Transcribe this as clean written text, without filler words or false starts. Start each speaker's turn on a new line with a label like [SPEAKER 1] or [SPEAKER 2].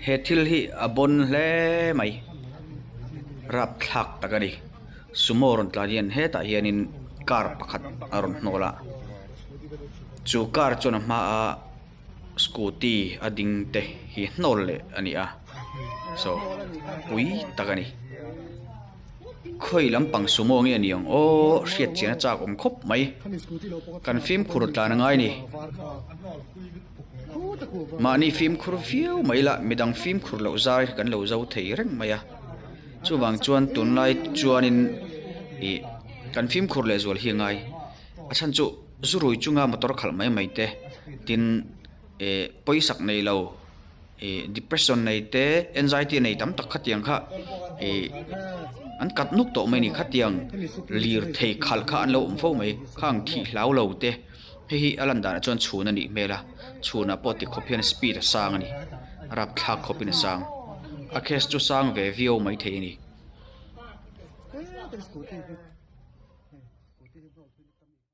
[SPEAKER 1] He thil hi a bawn hle mai rapthlak tak a ni sumo rawn tlan hian hetah hianin car pakhat a rawn hnawl a chu car chuan a hmaa scooty a ding te hi hnawl leh a ni a saw pui tak a ni. Khawi lampang sumo nge ni ang aw hriat chian a chak awm khawp mai kan fimkhur tlan a ngai ni mahni fimkhur viau mai lah midang fimkhur loh zai kan lo zo thei reng mai a chuvang chuan tunlai chuanin ih kan fimkhur leh zual hi a ngai a chhan chu zu rui chunga motor khalh mai mai te tin eh pawisak nei lo. Ih depression nei te anxiety nei tam tak khatiang kha ih an kat nuk tawh mai a ni khatiang lirthei khalh kha an lo awm fo mai khang thih hlau lo te hei hi a lan danah chuan chhun a nih hmel a chhunah pawh tikhawp hian speed a sang a ni rapthlak khawpin a sang a case chu sang ve viau maithei a ni.